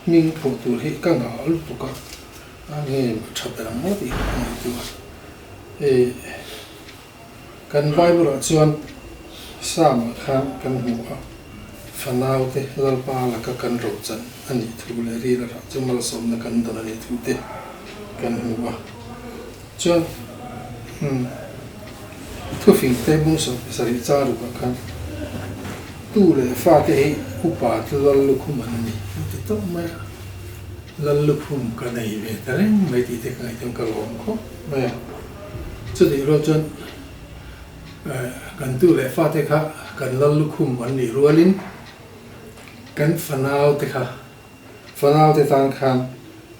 Hming phuah tur hi ka ngah lutuk a, a nge maw tha ber ang maw tih ka ngaihtuah a. Hei kan Bible ah chuan Psalm ah khan kan hmu a, fanau te Lalpa laka kan rochan a nih thu leh ril a rah chu malsawmna kan dawn a nih thu te kan hmu a. Chuan umm thufing te bung 70 chang ruk ah khan tu leh fa te hi upa te lal lukhum an ni an ti tawp mai a, lal lukhum ka nei ve ta reng mai tih te ka ngaihtuah ka lawm khawp mai a. Chutih rual chuan eh kan tu leh fa te kha kan lal lukhum an nih rualin kan fanau te kha fanau te tan khan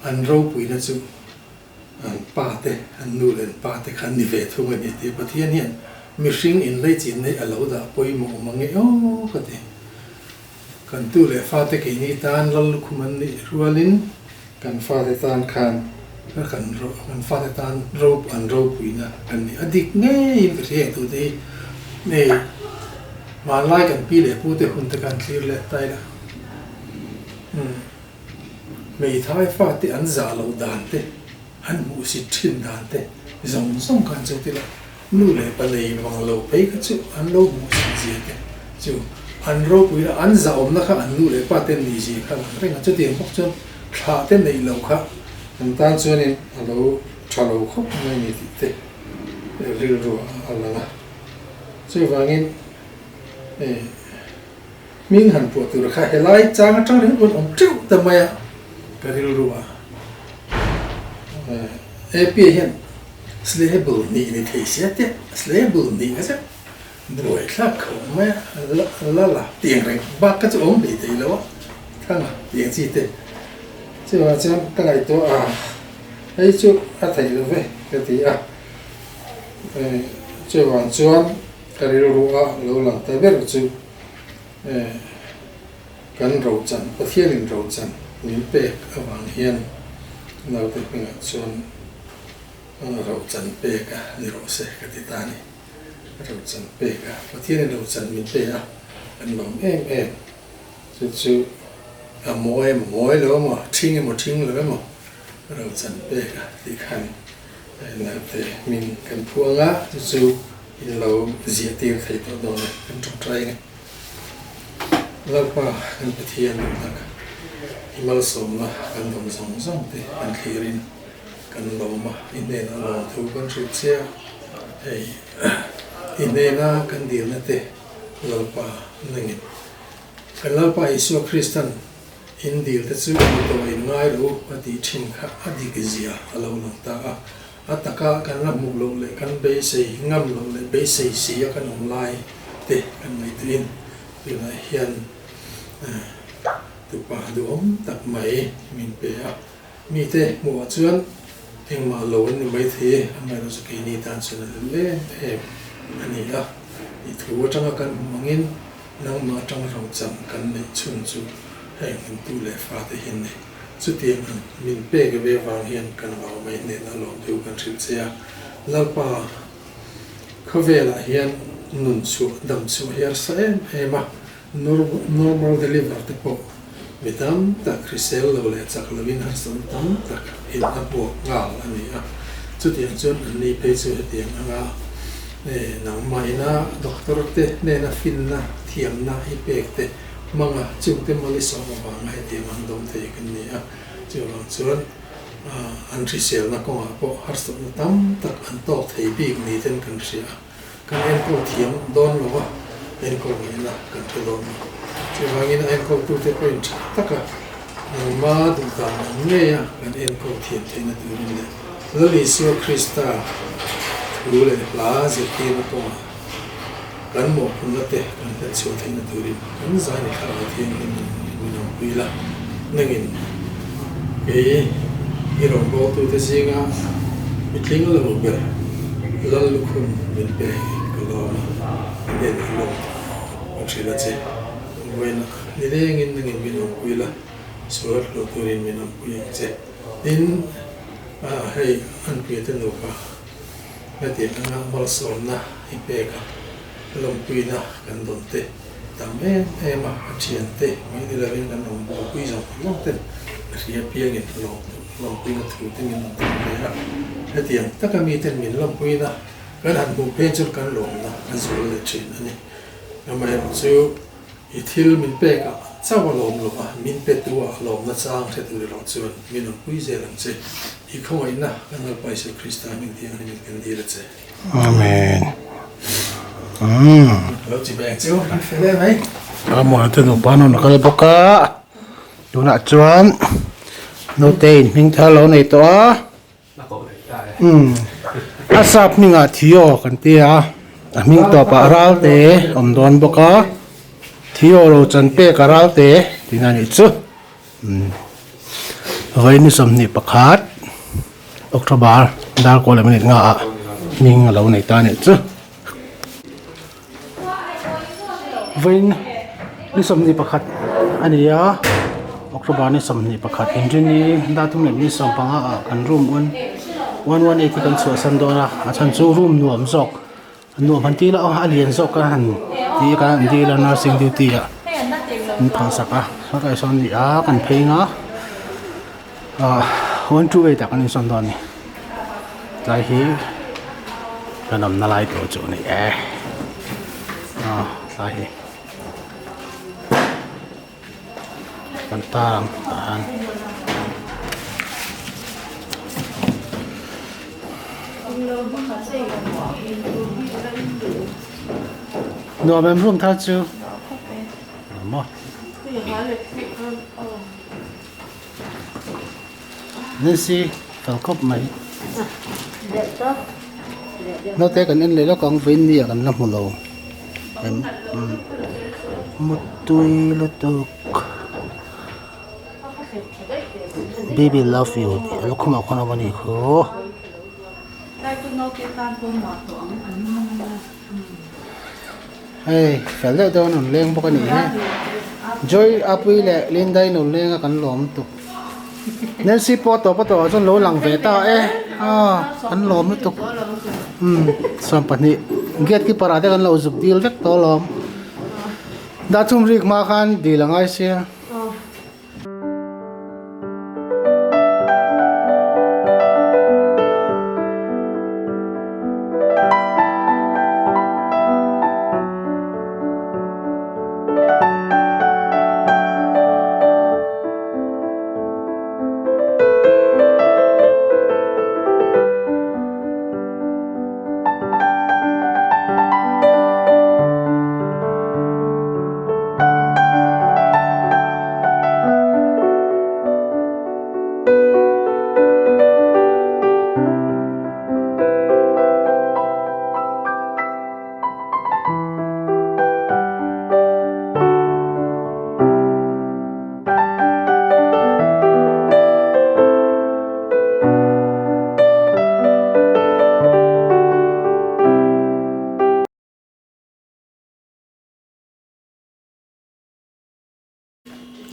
an ropuina chu An pa te, an nu leh an pa te kha an ni ve thung a ni tih Pathian hian mihring inlaichin hi a lo dah pawimawh awm ang e aw ka ti. Kan tu leh fate keini tan lal lukhum an nih rualin kan fate tan khan kan kan fate tan ro an ropuina kan ni. A dik ngeiin ka hria eng tute hi hei hmanlai kan pi leh pute hun te khan thlir let ta ila. Umm. Hmeithai fate an zah loh dan te, an hmuhsit thin dan te zawng zawng khan chu tila nu leh pa nei vang lo phei kha chu an lo hmuhsit zia te chu an ropui la, an zahawmna kha an nu leh pa te nih zia kha lang reng a, chutiang bawk chuan thlah te neih loh kha an tan chuanin a lo tha lo khawp mai ni tih te rilru a lang a, chuvangin eh. Hming han puah tur kha helai chang atang ringawt pawn awm teuh ta mai a, ka rilru a. AP hian Slayable nih ni thei sia teh, Slayable nih kha chu buai thlak khawp mai a, la la tiang reng bak kha chu awm hlei thei lo a, thlang a tiang chi te. Chuvang chuan ka ngaihtuah a, hei chu a theih lo ve ka ti a, chuvang chuan Ka rilru a lo lang ta ber chu kan rochan, Pathianin rochan min pek avang hian naute hmingah chuan rochan pek a ni rawh se ka ti ta a ni. Rochan pek a, Pathianin rochan min pe a, kan lawm em em. Chu chu a mawi emaw mawi lo emaw, ṭhing emaw ṭhing lo emaw rochan pek a tih khan Naute hming kan phuang a, chu chu in lo ziah tir thei tawh dawn e, kan tawngtai ang e. Lalpa kan Pathian duh tak, i malsawmna kan dawm zawng zawng te kan thlirin kan lawm a, i hnenah lawmthu kan hrilh che a, hei i hnena kan dilna te Lalpa nangin kan Lalpa Isua Kristan In dil te chu in tawh in ngai lo a tih thin kha a dik zia a lo lang ta a. A taka kan la hmuh loh leh kan beisei ngam loh leh beisei si a kan awm lai te kan ngaihtuahin tunah hian tupa duhawm tak mai min pe a. Mite hmuhah chuan engmah lo an ni maithei e, amaherawhchu keini tan chuan a hlu em em a ni a. I thu atanga kan hmuh angin Nangmah atang rochang kan neih chhun chu heng in tu leh fate hi an ni. Chutiang ang min pek ve vang hian kan vau mai hnenah lawmthu kan hrilh che a. Lalpa, khawvelah hian nun chhuah, dam chhuah hi a rsa em em a, normal deliver te pawh mi tam tak hrisel lo leh chak loin harsatna tam tak in a buak nghal a ni a. Chutiang chuan an ni phei chu hetiang anga Nangmah ina doctor te hnena finna, thiamna i pek te hmanga chungte mawlisawm avanga hetiang an dawm thei kan ni a. Chuvang chuan an hriselna kawngah pawh harsatna tam tak an tawk thei bik ni ten kan hria a. Kan enkawl thiam dawn lo a, enkawl ngaihna kan hre dawn lo. Chuvangin a enkawltute pawhin tha taka nangma duh dan ang ngeia kan enkawl thiam theihna turin leh Lal Isua Krista thu leh hla zirtirna kawngah kan mawhphurhna te kan hlenchhuah theihna turin kan zaini thlarau thianghlim in min awmpui la. Nangin kei i rawngbawltute zinga mi tling lo ber Lal lukhum min pe hi ka lawm a, i hnenah lawm ka hrilh a che. Vawiin nilengin nangin min awmpui la, sual hlawh turin min awmpui ang che. Tin, hei an puiate nupa hetiang anga malsawmna i pek a, lawmpuina kan dawn te tam em em a, a thiante mai ni lovin kan awm buaipui zawng zawng ten. Hria piangin lawm lawmpuina thu te min rawn thawk ve a, hetiang taka miten min lawmpuina kan han hmuh phei chu kan lawmna a zual leh thin a ni. Amaherawh chu i thil min pekah chauh a lawm lo a, min pe tu ah lawmna chang hre tur erawh chuan min rawn pui zel ang che. I khawngaihna kan Lalpa Isua Krista hming thianghlimin kan dil a che. Amen. Lo chi beng chu an fel em mai. Rammuana te nupa an rawn kal bawk a. Tunah chuan naute in hming thar lo nei tawh a. Umm a sap hmingah Theo kan ti a, a hming tawpah Ralte awm dawn bawk a. Theo lo chan pek a Ralte tihna a nih chu. Umm vawiin ni 21 October dar kawl leh minute nga ah hming a lo nei ta a nih chu. Vawiin ni 21 a ni a, October ni 21 inrini dar thum leh minute 15 ah kan room one one one eight hi kan chhuahsan dawn a, a chhan chu room nuam zawk nuam han tih loh a a lian zawk a han tih a kan han dil a nursing duty ah an phalsak a sawtlai sawn a ni a kan phei ang a ah 128 ah kan insawn dawn a ni tlai hi kan awmna lai tur chu a ni e ah tlai hi kan tar ang tah hian. Nuam em room thar chu maw Nancy fel khawp mai naute kan en leh lawk ang vawiin ni ah kan la hmu lo em mutui lutuk baby love you tih a lukhum ah khawn a awm a nih khu. Hei fel deuh deuh an rawn leng bawk a nih hi Joy Apuii leh Linda in rawn leng a kan lawm tuk Nancy pawh tawp a tawh ah chuan lo lang ve ta e aw kan lawm lutuk umm 12 gate keeper ah te kan lo zuk dil vek tawh alawm Dachhum rik hma khan dil a ngai sia.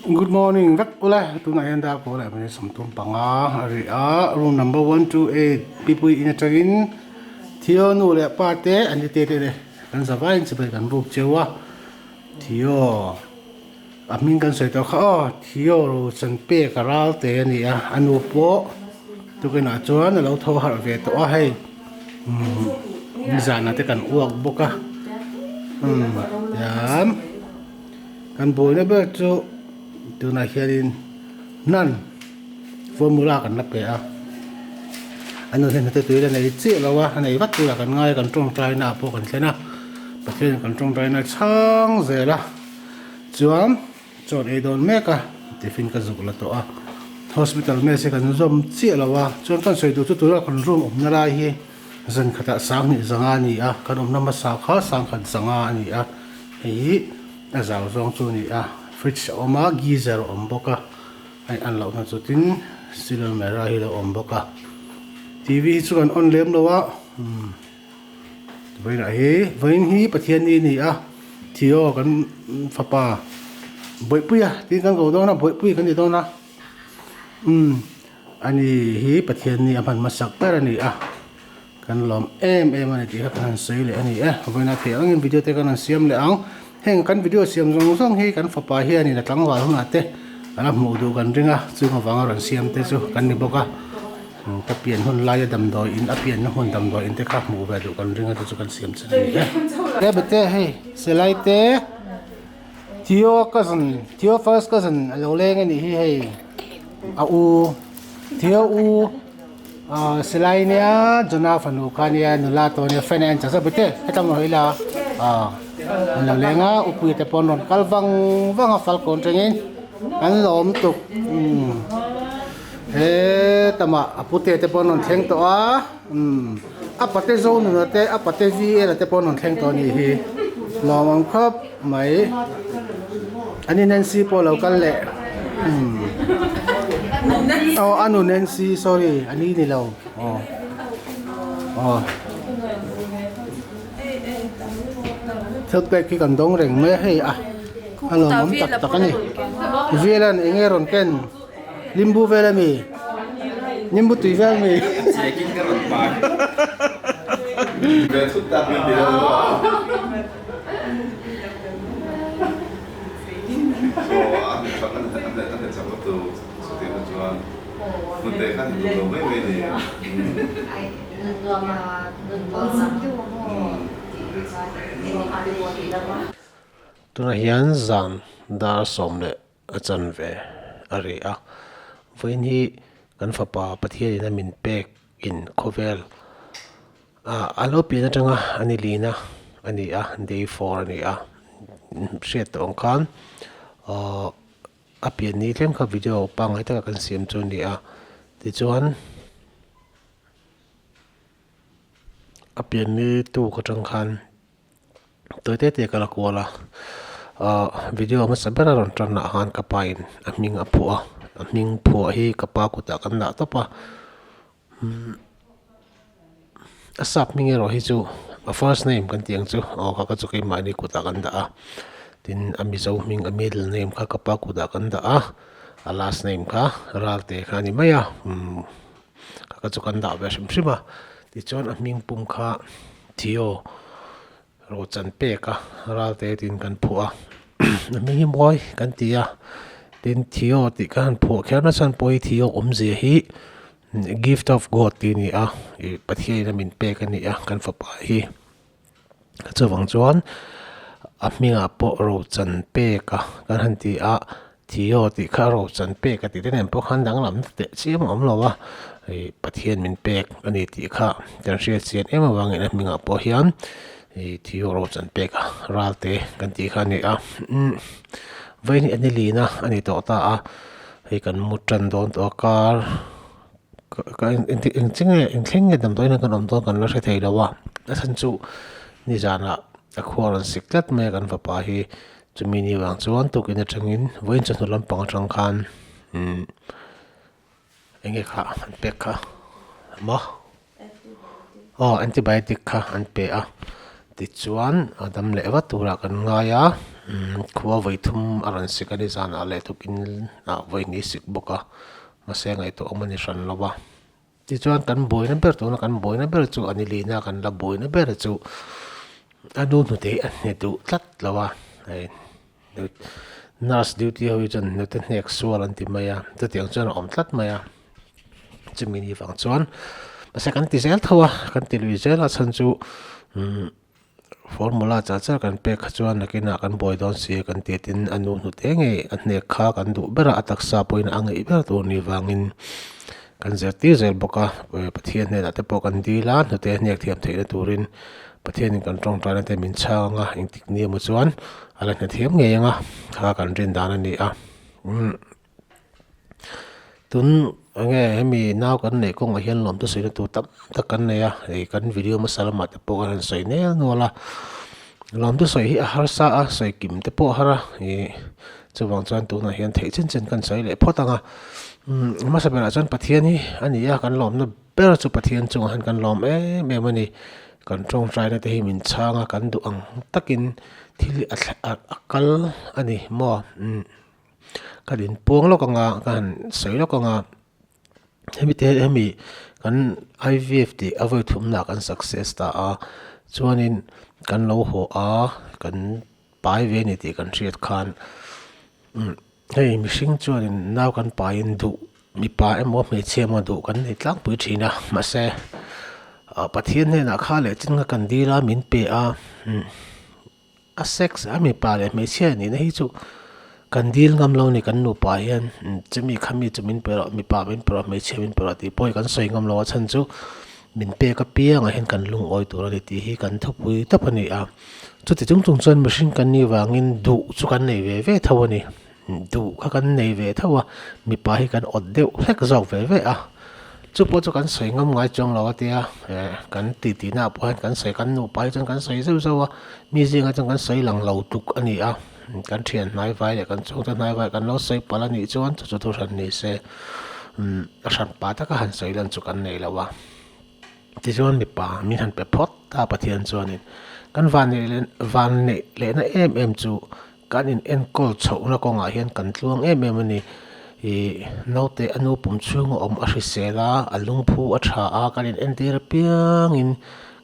Good morning vek ula tunah hian dar pawl ah minute 35 a ri a room number 128 pipui in atangin Theo nu leh pa te an ni te te te kan za vaiin chibai kan buk cheu a Theo a hming kan sawi tawh kha aw Theo ro chan pek a ral te a ni a a nu pawh tukinah chuan a lo tho harh ve tawh a hei umm nizanah te kan uak bawk a umm tian kan buaina ber chu tunah hianin nan formula kan la pe a a nu hian hnute tui la nei chiah lo a a nei vat turah kan ngai a kan tawngtai naah pawh kan thlen a Pathian kan tawngtai na chhang zel a. Chuan chawn ei dawn mek a tiffin ka zuk la tawh a hospital mess hi kan zawm chiah lo a chuan kan sawi duh chu tuna kan room awmna lai hi zan khatah sanghnih zanga a ni a kan awmna hmasa kha sangkhat zanga a ni a hei hi a zau zawng chu a ni a fridge a awm a geyser a awm bawk a hei an lohna chu tin silver mera hi a lo awm bawk a tv hi chu kan on lem lo a umm. Vawiinah hi vawiin hi Pathian ni a ni a, Theo kan fapa Bawihpuia tiin kan ko dawn a, Bawihpui kan ti dawn a, umm ani hi Pathian ni a hman hmasak ber a ni a, kan lawm em em a ni tih kha kan han sawi leh a ni e, vawiinah theih angin video te kan han siam leh ang, heng kan video siam zawng zawng hi kan fapa hianin a tlangval hunah te. A la hmuh duh kan ring a, chung avanga rawn siam te chu kan ni bawk a, ka pian hun laia damdawi in a pianna hmun damdawi in te kha hmuh ve duh kan ring a chu chu kan siam chin a ni e. He bete hei silai te Theo cousin Theo first cousin a lo leng a nih hi hei a u Theo u ah silai nia Jonah fanu kha nia nula tawh nia fan a en chak zauh bete heta maw hawi la ah an lo leng a upuia te pawh an rawn kal vang vang a falkawn tangin an lawm tuk umm he tamah a pute te pawh an rawn thleng tawh a umm a pate zo nuna te a pate v ela te pawh an rawn thleng tawh a nih hi lawm ang khawp mai an in Nancy pawh a lo kal leh umm aw a nu Nancy sorry a ni ni lo aw aw. Thil pek hi kan dawng reng mai a hei a a lawmawm tak tak a ni velan eng nge rawn ken limbu vel a mi limbu tui vel a mi Tunah hian zan dar sawm leh a chanve a ri a, vawiin hi kan fapa Pathianin a min pek in khawvel ah a lo pian atanga a ni lin a a ni a, day four a ni a, hriat tawh ang khan ahh a pian ni tlem kha video pangngai taka kan siam chu a ni a, tichuan. A pianni tuk atang khan tawi te te ka la kual a ahh video hmasa ber a rawn tan ah khan ka pa in a hming a phuah a a hming phuah hi ka pa kutah kan dah tawp a umm a sap hming erawh hi chu a first name kan tih ang chu aw kha kha chu keimahni kutah kan dah a tin a mizo hming a middle name kha ka pa kutah kan dah a a last name kha Ralte kha a ni mai a umm. Ka chu kan dah ve hrim hrim a tichuan a hming pum kha Theo rawhchan pek a ralte tiin kan phuah a a hming hi mawi kan ti a tin Theo tih kha han phuah kher nasa chuan pawh hi Theo awmzia hi gift of God tih a ni a ih Pathianin a min pek a ni a kan fapa hi chuvang chuan a hmingah pawh rawhchan pek a kan han ti a. Theo tih kha rochan pek a tih te nen pawh khan danglam teh chiam a awm lo a, ih Pathian min pek a ni tih kha kan hriat chian em avangin a hmingah pawh hian ih Theo rochan pek a ralte kan tih kha a ni a, umm vawiin hi a ni lin a a ni tawh ta a, hei kan mu tan dawn tawh a kar ka eng chi nge eng thleng nge damdawiin ah kan awm dawn kan la hre thei lo a, a chhan chu nizanah a khua rawn sik tlat mai a kan fapa hi. Chumi ni vang chuan tukin atangin vawiin chawhnu lampang atang khan umm eng nge kha an pek kha maw aw antibiotic kha an pe a tichuan a dam leh vat turah kan ngai a umm khua vawi thum a rawn sik a ni zanah leh tukin ah vawi hnih sik bawk a mahse ngaihtuah awm a ni hran lo a tichuan kan buaina ber tuna kan buaina ber chu a ni lina kan la buaina ber chu A nu hnute hi a hne duh tlat lo a, hei nurse duty ho hi chuan hnute hnek sual an ti mai a, chutiang chuan a awm tlat mai a, chumi ni vang chuan mahse kan ti zel tho a, kan ti lui zel a chhan chu umm formula char char kan pek kha chuan nakinah kan buai dawn si a kan ti a tin a nu hnute ngei a hnek kha kan duh ber a, a taksa pawhin a ngeih ber tur ni vangin kan zirtir zel bawk a, Pathian hnenah te pawh kan dil a, hnute hnek thiam theihna turin. Pathianin kan tawngtaina te min chhang anga engtik ni emaw chuan a la hna thiam ngei anga kha kan rin dan a ni a umm tun enge hemi nau kan neih kawngah hian lawmte sawina tur tam tak kan nei a hei kan video hmasa lamah te pawh kan han sawi nel nual a lawmte sawi hi a harsa a sawi kim te pawh a har a ih chuvang chuan tunah hian theih chin chin kan sawi leh phawt ang a umm hmasa berah chuan Pathian hi a ni a kan lawmna Ber chu Pathian chungah hian kan lawm em em a ni. Kan tawngtaina te hi min chhang a, kan duh ang takin thil hi a a kal a ni maw? Umm ka inpuang lawk ang a, ka han sawi lawk ang a, hemi te hemi kan IVF tih a vawi thumna kan success ta a, chuanin kan lo haw a, kan pai ve a ni tih kan hriat khan umm. Hei mihring chuanin nau kan pain duh mipa emaw hmeichhia emaw duh kan nei tlangpui thin a mahse ah Pathian hnenah kha leh chin kha kan dil a min pe a umm a sex a mipa leh hmeichhia nihna hi chu kan dil ngam lo a ni kan nupa hian chumi khami chu min pe rawh mipa min pe rawh hmeichhia min pe rawh tih pawh hi kan sawi ngam lo a chhan chu min pek apiangah hian kan lungawi tur a ni tih hi kan thupui tawp a ni a. Chuti chung chung chuan mihring kan nih vangin duh chu kan nei ve ve tho a ni. Duh kha kan nei ve tho a, mipa hi kan awt deuh hlek zawk ve ve a. Chu pawh chu kan sawi ngam ngai chuang lo a tia, eh kan titi naah pawh hian kan sawi kan nupa hi chuan kan sawi zeuh zeuh a, mi zingah chuan kan sawi lang lo tluk a ni a. Kan thian hnai vai leh kan chhungte hnai vai kan lo sawi palh a nih chuan chu chu thu hran ni se, umm a hran pa taka han sawi lan chu kan nei lo a. Tichuan mipa min han pe phawt ta Pathian chuanin kan vanneih leh vanneih lehna em em chu kan in enkawl chhohna kawngah hian kan tluang em em a ni. Ih naute a nu pum chhunga awm a hrisel a, a lungphu a tha a, kan in entir apiangin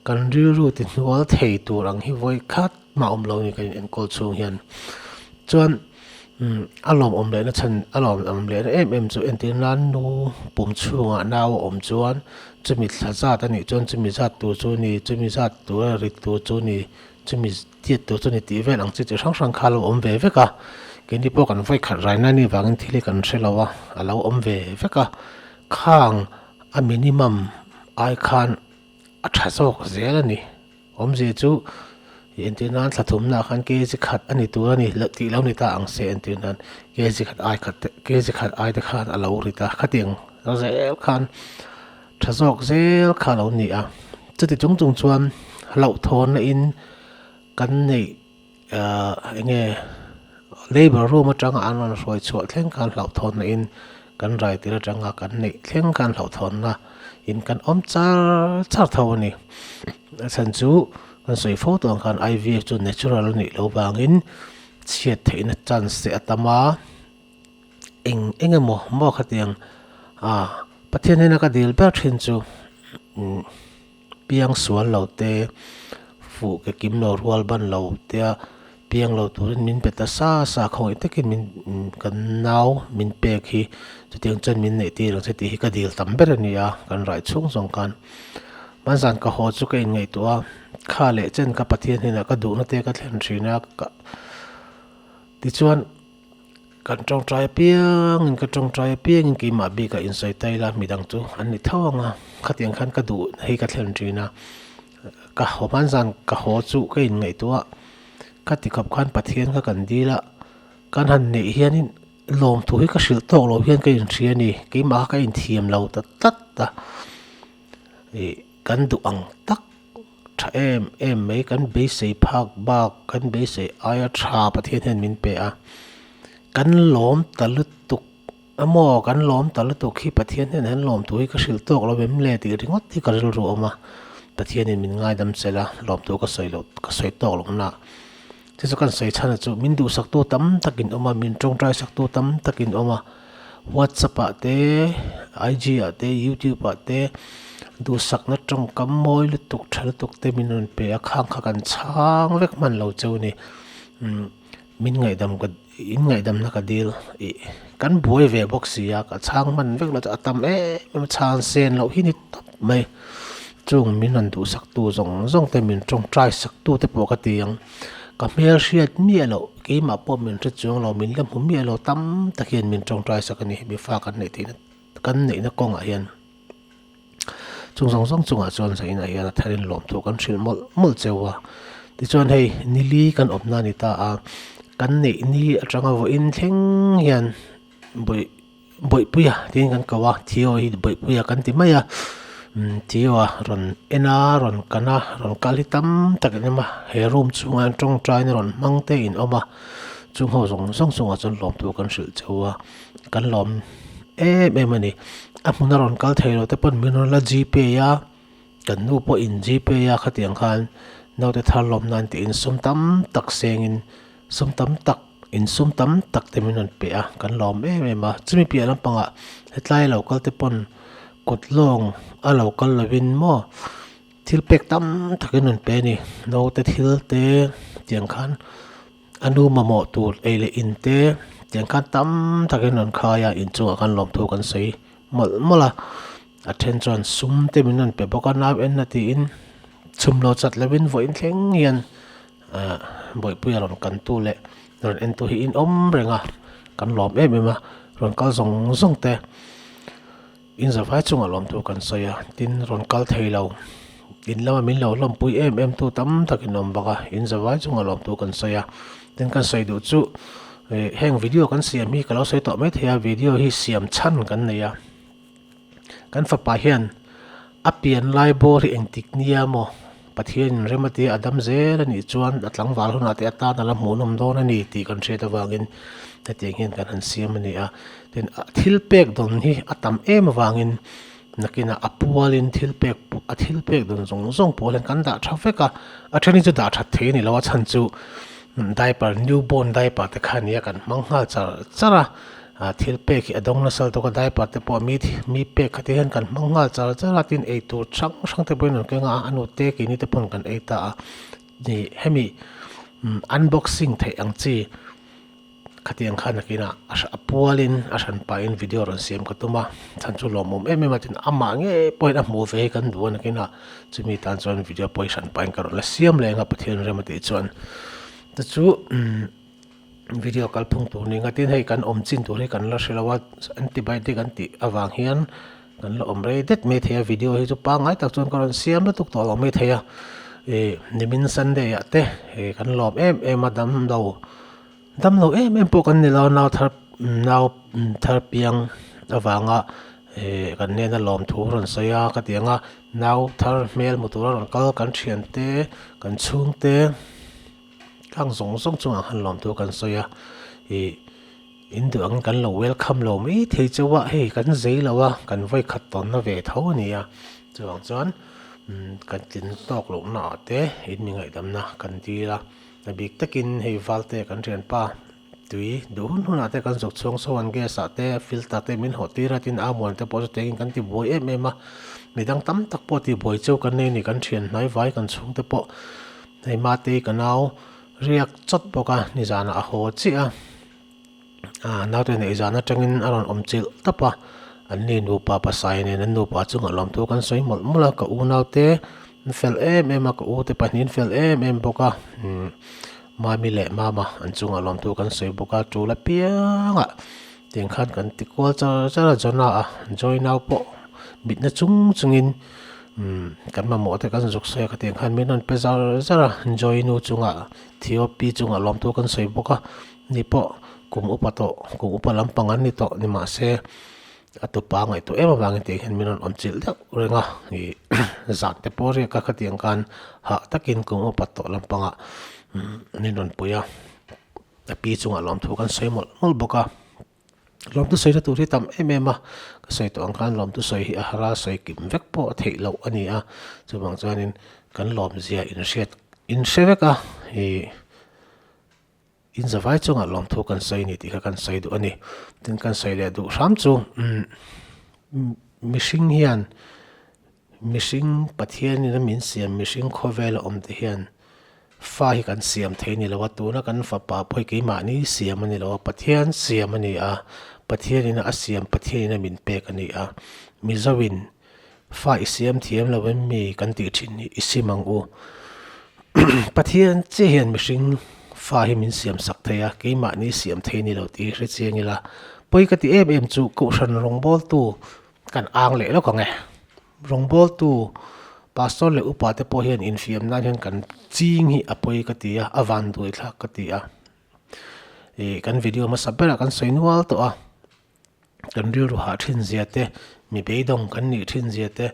kan rilru ti hnual thei tur ang hi vawi khat mah awm lo a ni kan in enkawl chhung hian. Chuan A lawmawm lehna chhan a lawmawm lehna em em chu entir nan nu pum chhungah nau a awm chuan chumi thla zat a nih chuan chumi zat tur chu ni chumi zat tura rit tur chu ni chumi tiat tur chu ni tih vel ang chi chi hrang hrang kha a lo awm ve vek a keini pawh kan vawi khat raina ni vangin thil hi kan hre lo a a lo awm ve vek a khang a minimum ai khan a tha zawk zel a ni. Awmzia chu entir nan thla thumnaah khan kg khat a ni tur a ni tih lo ni ta ang se entir nan kg khat ai khat te kg khat ai te khan a lo rit a khatiang zel khan tha zawk zel kha a lo ni a chuti chung chung chuan hlauhthawnna in kan neih ahh eng nge labour room atanga an rawn hruai chhuah thleng khan hlauhthawnna in kan rai tir atanga kan neih thleng khan hlauhthawnna in kan awm char char tho a ni a chhan chu kan sawi fo tawh ang khan I_V_F chu natural a nih loh vangin chhiat theihna chance te a tam a eng eng emaw maw khatiang ah Pathian hnena ka dil ber thin chu umm. Piang sual lo te, fuh ke kim lo rual ban lo tia piang lo turin min pe ta sa sa khawngaih takin min kan nau min pek hi chutiang chuan min neih tir ang che tih hi ka dil tam ber a ni a, kan rai chhung zawng khan. Hmanzan ka haw chu ka inngaihtuah a, kha leh chen ka Pathian hnenah ka duhna te ka thlen thin a, ka tichuan Kan tawngtai apiangin ka tawngtai apiangin keimah bikah insawi ta ila midang chu an ni tho ang a, khatiang khan ka duh hei ka thlen thin a, ka haw hman zan ka haw chu ka inngaihtuah a, ka ti khawp khan Pathian kha kan dil a, kan han neih hianin lawmthu hi ka hrilh tawk loh hian ka inhria a ni, keimah kha ka inthiam lo ta tlat a, ih kan duh ang tak. Tha em em mai kan beisei phak bak kan beisei aia tha Pathian hian min pe a, kan lawm ta lutuk emaw kan lawm ta lutuk hi Pathian hian an lawm thu hi ka hrilh tawk lo em le tih ringawt hi ka rilru a awm a, Pathianin min ngaidam chel a lawm thu ka sawi loh ka sawi tawk loh na chu chu kan sawi chhan a chu min duhsaktu tam takin awm a min tawngtai saktu tam takin awm a. Whatsapp ah te IG ah te youtube ah te duhsakna tawngkam mawi lutuk tha lutuk te min rawn pe a khang kha kan chhang vek hman lo cheu a ni umm min ngaihdam ka in ngaihdamna ka dil ih kan buai ve bawk si a ka chhang hman vek lo chu a tam em em a chhan sen loh hi ni tawp mai chung min rawn duhsak tu zawng zawng te min tawngtai sak tu te pawh ka ti ang. Ka hmel hriat miah loh, keimah pawh min hre chuang lo, min la hmu miah lo tam tak hian min tawngtai sak a ni, mi fa kan neih theihna kan neihna kawngah hian chung zawng zawng chungah chuan zainah hian a tharin lawmthu kan hrilh mawlh mawlh cheu a. Tichuan hei nili kan awmna a ni ta a, kan neih ni atanga vawiin thleng hian bawih Bawihpuia tiin kan ko a, Theo hi Bawihpuia kan ti mai a, Theo a rawn en a, rawn kan a, rawn kal hi tam tak in awm a, he room chhungah hian tawngtaina rawn hmang te in awm a, chung ho zawng zawng chungah chuan lawmtu kan hrilh cheu a, kan lawm em em a ni. A hmuna rawn kal thei lo te pawn min rawn la gpay a, kan nu pawh in gpay a khatiang khan naute thar lawm nan tiin sum tam tak sengin Sum tam tak, insum tam tak te min rawn pe a, kan lawm em em a. Chumi piah lampangah hetlai lo kal te pawn kut lawng a lo kal lovin maw thil pek tam tak in rawn pe a ni. Naute thil te tiang khan a nu mamawh tur ei leh in te. Tiang khan tam takin rawn khai a, inchungah khan lawmthu kan sawi mawlh mawlh a. A then chuan sum te min rawn pe bawk a, nau enna tiin chhum lo chat lovin vawiin thleng hian ahh bawihpuia rawn kantu leh rawn entu hi in awm reng a, kan lawm em em a, rawn kal zawng zawng te in zavai chungah lawmthu kan sawi a, tin rawn kal thei lo in lama min lo hlawmpui em em tu tam tak in awm bawk a, in zavai chungah lawmthu kan sawi a, tin kan sawi duh chu ih heng video kan siam hi ka lo sawi tawh maithei a, video hi siam chhan kan nei a. Kan fapa hian a pian lai bawr hi engtik nia maw Pathian in rem a tia a dam zel a nih chuan a tlangval hunah te atan a la hmuhnawm dawn a ni tih kan hriat avangin hetiang hian kan han siam a ni a. Tin, thil pek dawn hi a tam em avangin nakinah a pualin thil pek a thil pek dawn zawng zawng pawl hian kan dah tha vek a, a then hi chu dah that thei a ni lo a chhan chu diaper new born diaper te kha nia kan hmang nghal char char a. Ah thil pek hi a dawng nasa lutuk a diaper te pawh mi mi pek kha te hian kan hmang nghal char char a tin eitur hrang hrang te pawhin an keng a a nute keini te pawn kan ei ta a ni hemi unboxing theih ang chi khatiang khan nakinah a a pualin a hran pahin video rawn siam ka tum a chhan chu lawmawm em em a tin amah ngei pawhin a hmuh ve hi kan duh a nakinah chumi tan chuan video pawh hi hran pahin ka rawn la siam leh ang a Pathian rem a tih chuan te chu umm. Video kalphung tur ni ngatin hei kan awm chin tur hi kan la hre lo a, antibiotic an tih avang hian kan la awm rei det mai thei a, video hi chu pangngai tak chuan ka rawn siam lutuk tawh lo mai thei a, ih nimin sunday ah te ih kan lawm em em a dam lo dam lo em em pawh kan ni lo nau thar nau thar piang avanga ih kan hnena lawmthu rawn sawi a ka ti ang a, nau thar hmel hmu tura rawn kal kan thiante kan chhungte. Tlang zawng zawng chungah khan lawmthu kan sawi a, ih in duh angin kan lo welcome lo mai thei chauh a, hei kan zei lo a, kan vawi khat tawnna ve tho a ni a, chuvang chuan umm kan tlin tawk lohna ah te in mi ngaihdamna kan dil a, a bik takin hei Valte kan thianpa tui duh hun hunah te kan zuk chhuang sawn gas ah te filter te min hawh tir a tin amuan te pawh chu tengin kan ti buai em em a, midang tam tak pawh ti buai cheu kan nei a ni kan thian hnai vai kan chhungte pawh. Hei Matei ka nau riak chawt bawk a, nizanah a haw chiah a, ah naute neih zan atangin a rawn awm chilh tawp a, an ni nupa pasai nen an nupa chungah lawmthu kan sawi mawlh mawlh a, ka u naute an fel em em a, ka u te pahnih an fel em em bawk a, umm Mami leh Mama an chungah lawmthu kan sawi bawk a, tul apiangah tiang khan kan ti kual char char a, Jonah a Joy nau pawh mitna chung chungin. Umm kan mamawh te kan zuk sawi a khatiang khan min rawn pe zar zar a Joy nu chungah Theo pi chungah lawmthu kan sawi bawk a ni pawh kum upa tawh kum upa lampang an ni tawh ni mahse a tupa ngaihtuah em avangin tiang hian min rawn awm chilh deuh reng a ih zan te pawh riak a khatiang khan hah takin kum upa tawh lampangah min rawn pui a a pi chungah lawmthu kan sawi mawlh mawlh bawk a. Lawmtu sawina tur hi tam em em a, ka sawi tawh ang khan lawmtu sawi hi a hara sawi kim vek pawh a theih loh a ni a, chuvang chuanin kan lawmzia inhriat inhre vek a, ih in zavai chungah lawmthu kan sawi a ni tih kha kan sawi duh a ni. Tin kan sawi leh duh hram chu umm mihring hian Mihring Pathianin a min siam mihring khawvela awm te hian fa hi kan siam thei ni lo a, tuna kan fapa pawh hi keimahni siam a ni lo a, Pathian siam a ni a, Pathianin a siam Pathianin a min pek a ni a, Mizoin fa i siam thiam lo em mi kan tih thin hi i sim ang u. Pathian che hian mihring fa hi min siam sak thei a, keimahni siam thei ni lo tih hi hre chiang ila, pawi ka ti em em chu Kohhran rawngbawltu Kan ang leh lawk ang e. Rawngbawltu Pastor leh upa te pawh hian infiam nan hian kan ching hi a pawi ka ti a, a van duai thlak ka ti a. Ih kan video hmasa berah kan sawi nual tawh a, kan rilru hah thin zia te, mi beidawng kan nih thin zia te,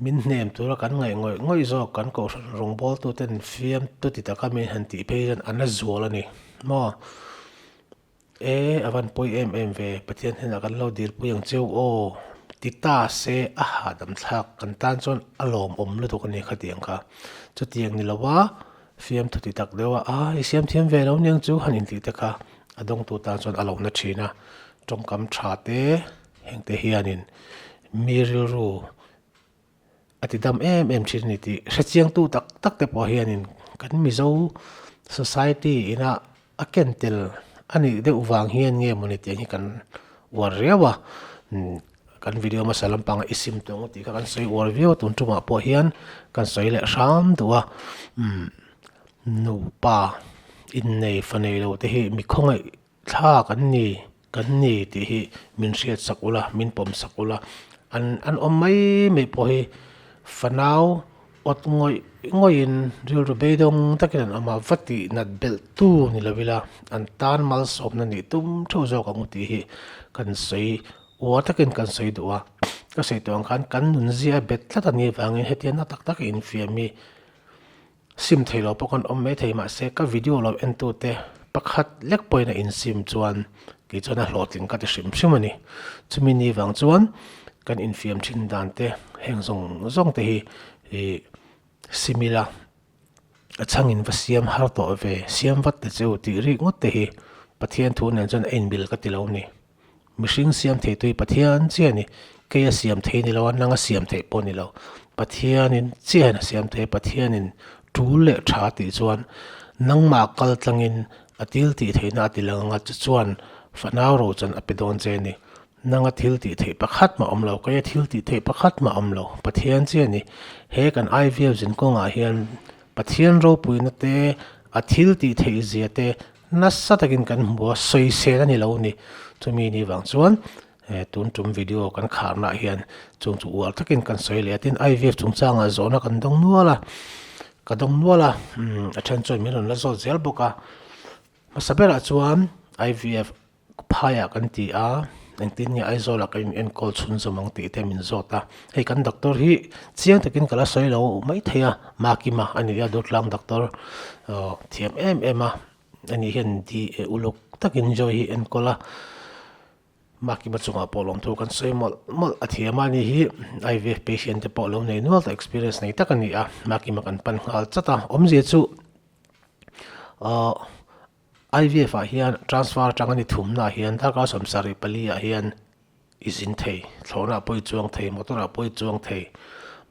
min hnem tura kan ngaih ngawih ngawih zawk kan kohhran rawngbawltu ten fiam tu ti taka min han tih phei hian a na zual a ni maw. E, a van pawi em em ve, Pathian hnenah kan lo dilpui ang cheu aw, ti ta se a hahdam thlak kan tan chuan a lawmawm lutuk a ni khatiang kha. Chutiang ni lova fiamthu ti tak deuh a, a i siam thiam ve lo niang chu han intih te kha a dawngtu tan chuan a lo na thin a, tawngkam tha te hengte hianin mi rilru A ti dam em em thin a ni tih hrechiangtu tak tak te pawh hianin kan Mizo society ina a ken tel a nih deuh vang hian nge mawni tiang hi kan uar riau a kan video hmasa lampanga i sim tawng tih kha kan sawi uar viau a tun tumah pawh hian kan sawi leh hram duh a nupa innei fa nei lo te hi mi khawngaih thla kan ni kan ni tih hi min hriat sak ula min pawm sak ula an an awm mai mai pawh hi fanau awt ngawih ngawih in rilru beidawng takin an awm a va tih nat belh tu ni lo ila an tan malsawmna nih tum theuh zawk ang u tih hi kan sawi uar takin kan sawi duh a ka sawi tawh ang khan kan nunzia a bet tlat a nih avangin hetiang na tak tak a infiam hi Sim thei lo pawh kan awm mai thei mahse ka video lo en tu te pakhat lek pawhin a insim chuan kei chuan a hlawhtling ka ti hrim hrim a ni. Chumi ni vang chuan kan infiam thin dan te heng zawng zawng te hi ih sim ila a chhangin va siam har tawh ve siam vat ta che u tih rik ngawt te hi Pathian thu nen chuan a inmil ka ti lo a ni. Mihring siam thei tui Pathian chiah a ni. Kei a siam thei ni lo a, nang a siam theih pawh a ni lo. Pathianin chiahin a siam thei a, Pathianin tul leh tha tih chuan nangmah kal tlangin a til tih theihna a ti lang ang a, chu chuan fanau ro chuan a pe dawn che a ni. Nanga thil tih theih pakhat mah awm lo, keia thil tih theih pakhat mah awm lo, Pathian chiah a ni. He kan IVF zinkawngah hian Pathian ropuina te, a thil tih theih zia te, Nasa takin kan hmu a, sawisel a ni lo ni. Chumi ni vang chuan tun tum video kan kharnaah hian chung chu uar takin kan sawi leh a. Tin, IVF chungchangah zawhna kan dawng nual a, ka dawng nual a, a then chuan min rawn la zawt zel bawk a. Hmasa berah chuan IVF phaiah kan ti a, engtin nge Aizawlah kan in enkawl chhunzawm ang tih te min zawt a. Hei kan doctor hi chiang takin ka la sawi lo maithei a, Makima a ni a, Durtlang doctor thiam em em a, ani hian di uluk takin Joy hi enkawl a, Makima chungah pawh lawmthu kan sawi mawlh mawlh a thiam a, ani hi IVF patient te pawh lo nei nual tawh experience nei tak a ni a, Makima kan pan nghal chat a, awmzia chu ahh IVF ah hian transfer atanga ni thumna ah hian darkar 74 ah hian i zin thei, thlawhna ah pawh i chuang thei, motor ah pawh i chuang thei.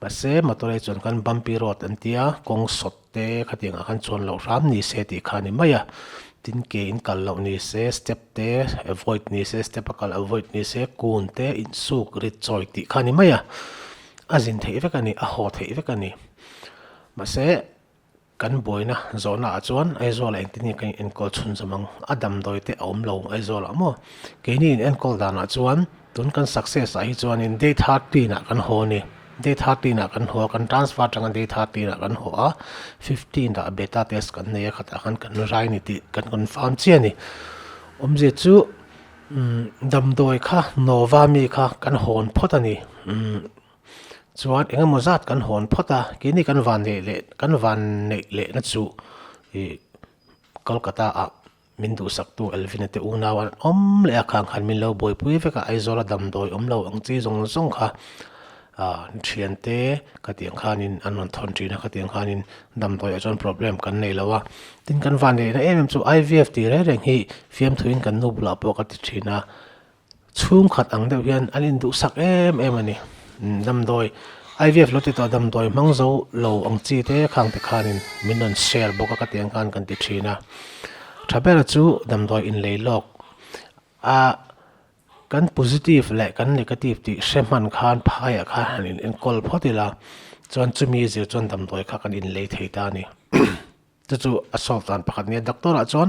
Mahse motor ah hi chuan khan bumpy road an tia, kawng sawt te khatiang ah khan chuan loh hram ni se tih kha a ni mai a. Tin ke in kal loh ni se, step te avoid ni se, step a kal avoid ni se, kun te insuk rit chawi tih kha a ni mai a. A zin theih vek a ni, a haw theih vek a ni. Mahse. Kan buaina zawhna ah chuan Aizawl ah engtin nge kan in enkawl chhunzawm ang? A damdawi te a awm lo Aizawl ah maw? Keini in enkawl dan ah chuan tun kan success ah hi chuanin day 13 ah kan haw a ni. Day 13 ah kan haw a, kan transfer atanga day 13 ah kan haw a, 15 ah beta test kan nei a, khatah khan kan rai ni tih kan confirm chiah a ni. Awmzia chu damdawi kha Nova mi kha kan hawn phawt a ni. Chuan eng emaw zat kan hawn phawt a, keini kan van neih leh kan van neih lehna chu ih Kolkata ah min duhsaktu Elvin-a te unau an awm leh a, khang khan min lo buaipui vek a, Aizawl a damdawi awm lo ang chi zawng zawng kha ah thiante khatiang khanin an rawn thawn thin a, khatiang khanin damdawiah chuan problem kan nei lo a. Tin kan van neihna em em chu IVF tih reng reng hi fiamthuin kan nu bulah pawh ka ti thin a. Chhungkhat ang deuh hian an induhsak em em a ni. Damdawi, IVF lo ti tawh damdawi hmang zo lo ang chi te khang te khanin min rawn share bawk a ka tiang khan kan ti thin a. Tha bera chu damdawi inlei lawk a kan positive leh kan negative tih hre hman khan phaiah khan han in enkawl phawt ila chuan chumi zir chuan damdawi kha kan inlei thei ta a ni. Chu chu a solve dan pakhat nia doctor ah chuan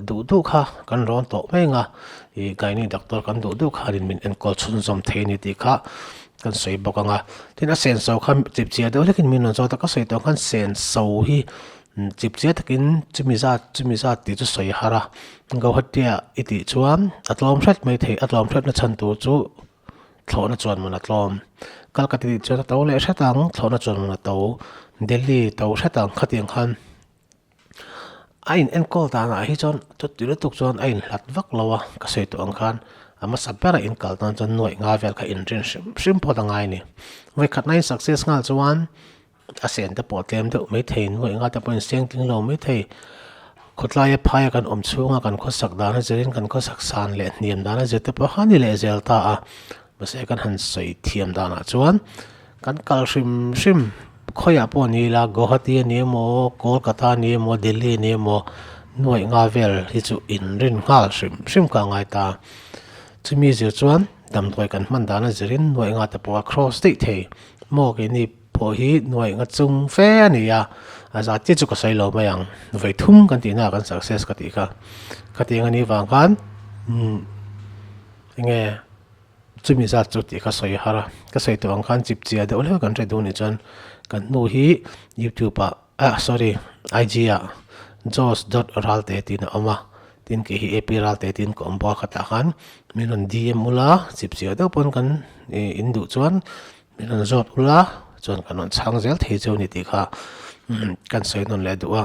duh duh kha kan rawn tawh mai ang a ih gynae doctor kan duh duh khanin min enkawl chhunzawm thei a ni tih kha kan sawi bawk ang a tin a senso kha chipchiar deuh hlekin min rawn zawt a ka sawi tawh khan senso hi chipchiar takin chumi zat chumi zat tih chu sawi har a Guwahati ah i tih chuan a tlawm hret mai thei a tlawm hretna chhan tur chu. Thlawhna chuan man a tlawm. Kalkati tih chuan a to leh hret ang, thlawhna chuan man a to. Delhi to hret ang khatiang khan a in enkawl danah hi chuan chuti lutuk chuan a inhlat vak lo a, ka sawi tawh ang khan a hmasa bera in kal tan chuan nuaih nga vel kha inrin hrim hrim phawt a ngai a ni. Vawikhatna in success nghal chuan A sen te pawh tlem deuh mai thei, nuaih nga te pawh in seng tling lo mai thei. Khawtlaia phaia kan awm chhunga kan khawsak dan a zirin kan khawsak san leh hniam dan a zir te pawh kha ni leh zel ta a. Mahse kan han sawi thiam danah chuan kan kal hrim hrim khawiah pawh ni ila Guwahati a ni emaw, Kolkata a ni emaw, Delhi a ni emaw. Nuaih nga vel hi chu inrin nghal hrim hrim kha a ngai ta. Chumi zir chuan damdawi kan hman dana zirin nuaih nga te pawh a cross daih thei. Maw keini pawh hi nuaih nga chung fe a ni a, a zat chiah chu ka sawi lo mai ang. Vawi thum kan tihna ah kan success ka tih kha. Khatiang a nih vang khan umm enge chumi zat chu tih kha sawi har a. Ka sawi tawh ang khan chip chiah deuh hlek kan hre duh nih chuan kan hnu hi youtube ah ah sorry IG ah jos dot ralte tiin a awm a. Tin kei hi AP ralte tiin ka awm bawk a khatah khan min rawn DM ula chip chiah deuh pawn kan in duh chuan Min rawn zawt ula chuan kan rawn chhang zel thei chu ni tih kha kan sawi nawn leh duh a.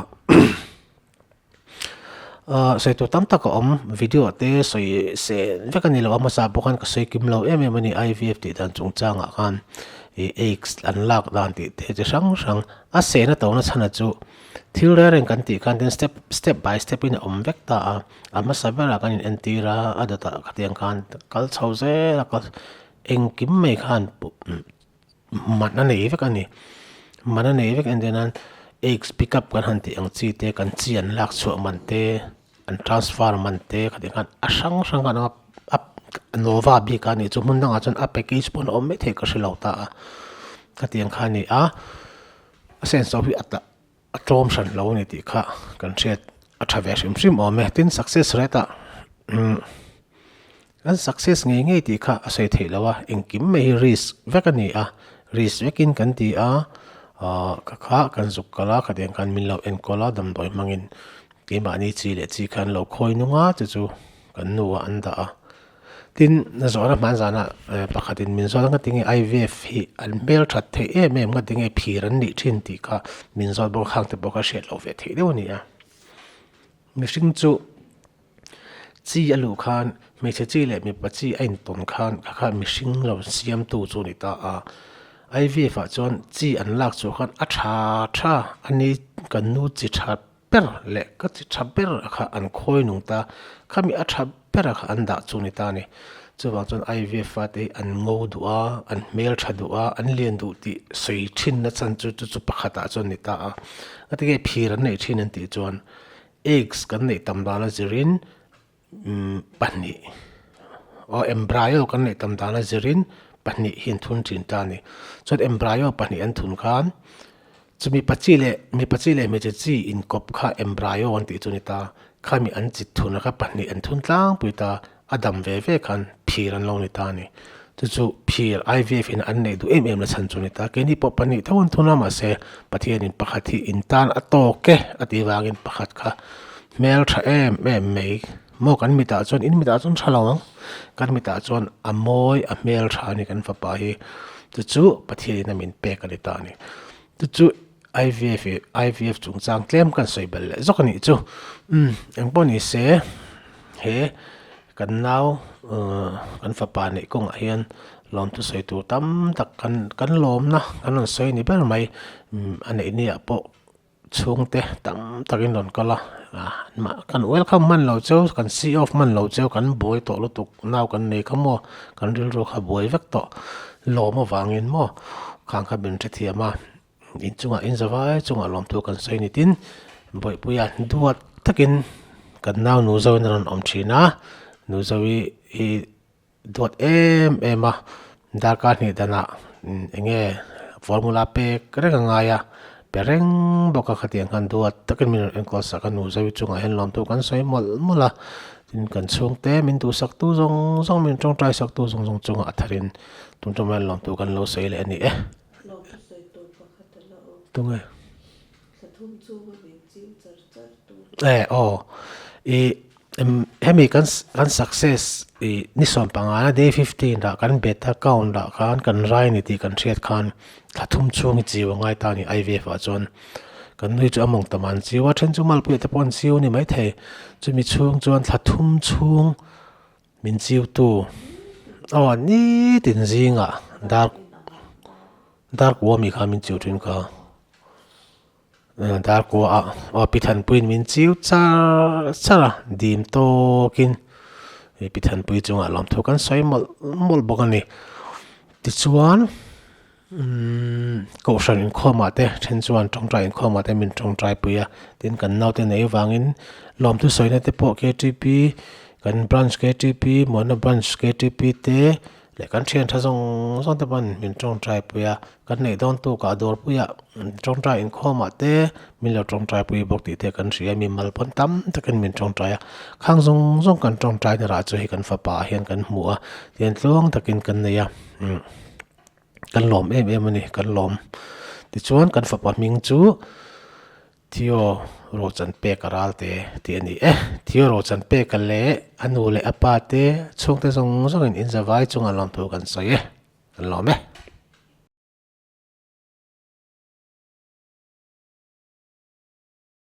Ahh sawi tur tam tak a awm video te sawi se vek a ni lo a hmasa pawh khan ka sawi kim lo em em a ni IVF tih dan chungchangah khan ih eggs an lak dan tih te chi hrang hrang a sehna to na chhan a chu thil reng reng kan tih khan tin step step by step in a awm vek ta a a hmasa berah kan in entir a a dawtah khatiang khan kal chho zel a kal Engkim mai khan man a nei vek a ni. Man a nei vek entir nan eggs pick up kan han tih ang chi te kan chi an lak chhuah man te an transfer man te khatiang khan a hrang hrang khan a nova bik a nih chu hmun dangah chuan a package pawn a awm maithei ka hre lo ta a khatiang kha a ni a a sense ho hi a tah a tlawm hran lo a ni tih kha kan hriat a tha ve hrim hrim awm e. Tin success rate ah umm kan success ngei ngei tih kha a sawi theih loh a, engkim mai hi risk vek a ni a, risk vekin kan ti a, ahh ka kha kan zuk kal a khatiang khan min lo enkawl a damdawi hmangin keimahni chi leh chi khan lo khawi nung a chu chu kan nu ah an dah a. Tin, zawhna hman zanah pakhatin min zawt a, ngatinge IVF hi an hmel that theih em em, ngatinge phir an nih thin tih kha min zawt bawk a, khang te pawh kha hriat loh ve theih deuh a ni a. Mihring chu chi a luh khan hmeichhe chi leh mipa chi a intawn khan kha kha mihring lo siamtu chu a ni ta a. IVF ah chuan chi an lak chhuah khan a tha tha a ni, kan nu chi that ber leh ka chi tha ber a kha an khawi nung ta, khami a tha ber a kha an dah chu ni ta a ni. Chuvang chuan IVF fate hi an ngo duh a, an hmel tha duh a, an lian duh tih sawi thin na chan chu chu chu pakhat ah chuan ni ta a. Ngatinge phir an neih thin an tih chuan eggs kan neih tam dan a zirin pahnih aw embryo kan neih tam dan a zirin pahnih hi an thun thin ta a ni. Chuan embryo pahnih an thun khan chu mipa chi leh mipa chi leh hmeichhe chi inkawp kha embryo an tih chu a ni ta. Khami an chi thun a kha pahnih an thun tlangpui ta a dam ve ve khan phir an lo ni ta a ni. Chu chu phir IVF in an neih duh em em la chhan chu a ni ta. Keini pawh pahnih tho an thun a mahse Pathianin pakhat hi in tan a tawk e a tih vangin pakhat kha hmel tha em em mai maw kan mitah chuan in mitah chuan tha lo ang kan mitah chuan a mawi a hmel tha a ni kan fapa hi chu chu Pathianin a min pek a ni ta a ni chu chu IVF ih IVF chungchang tlem kan sawi belh leh zawk a nih chu umm engpawh ni se he kan nau uhh kan fapa neih kawngah hian lawmthu sawi tur tam tak kan kan lawmna kan rawn sawi ni ber mai umm a neih ni ah pawh. Chhungte tam takin rawn kal a, kan welcome hman lo cheu, kan see off hman lo cheu, kan buai tawh lutuk, nau kan nei kha maw, kan rilru kha buai vek tawh lawm avangin maw khang kha min hrethiam a, inchungah in zavai chungah lawmthu kan sawi ni tin Bawihpuia duat takin kan nau nu zoin a rawn awm thin a, nu zoi hi. Duat em em a, darkar hnih danah eng nge formula pek reng a ngai a, pe reng bawk a khatiang khan duat takin min rawn enkawl sak a, nu Zoe chungah hian lawmtu kan sawi mawlh mawlh a, tin kan chhungte min duhsak tu zawng zawng min tawngtai sak tu zawng zawng chungah a tharin tun ṭawm hian lawmtu kan lo sawi leh a ni e. Tunge? Eh aw ih hemi kan kan success ih ni sawm panga na day 15 ah kan beta count ah khan kan rai a ni tih kan hriat khan thla thum chhung hi chiu a ngai ta a ni IVF ah chuan kan nui chu a mawng tam a an chiu a then chu malpuia te pawh an chiu a ni maithei chumi chhung chuan thla thum chhung min chiu tu aw nitin zingah dar dar kua mi kha min chiu thin kha. Darkua ah aw pi Thanpuiin min chiu char char a dim tawkin hei pi Thanpui chungah lawmthu kan sawi mawlh mawlh bawk a ni tichuan. Umm kohhran inkhawmah te then chuan tawngtai inkhawmah te min tawngtai pui a, tin kan naute nei avangin lawmthu sawina te pawh ktp kan branch ktp Muana branch ktp te leh kan thian tha zawng zawng te pawn min tawngtai pui a, kan neih dawn tukah dawrpuiah tawngtai inkhawmah te min lo tawngtai pui bawk tih te kan hria a, mimal pawn tam takin min tawngtai a, khang zawng zawng kan tawngtai na rah chu hei kan fapa ah hian kan hmu a, tihian tluang takin kan nei a umm. Kan lawm em em a ni, kan lawm. Tichuan kan fapa hming chu Theo Rochanpeka Ralte tih a ni e. Theo Rochanpeka leh a nu leh a pa te chhungte zawng zawngin inzavai chunga lawmthu kan sawi e, kan lawm e.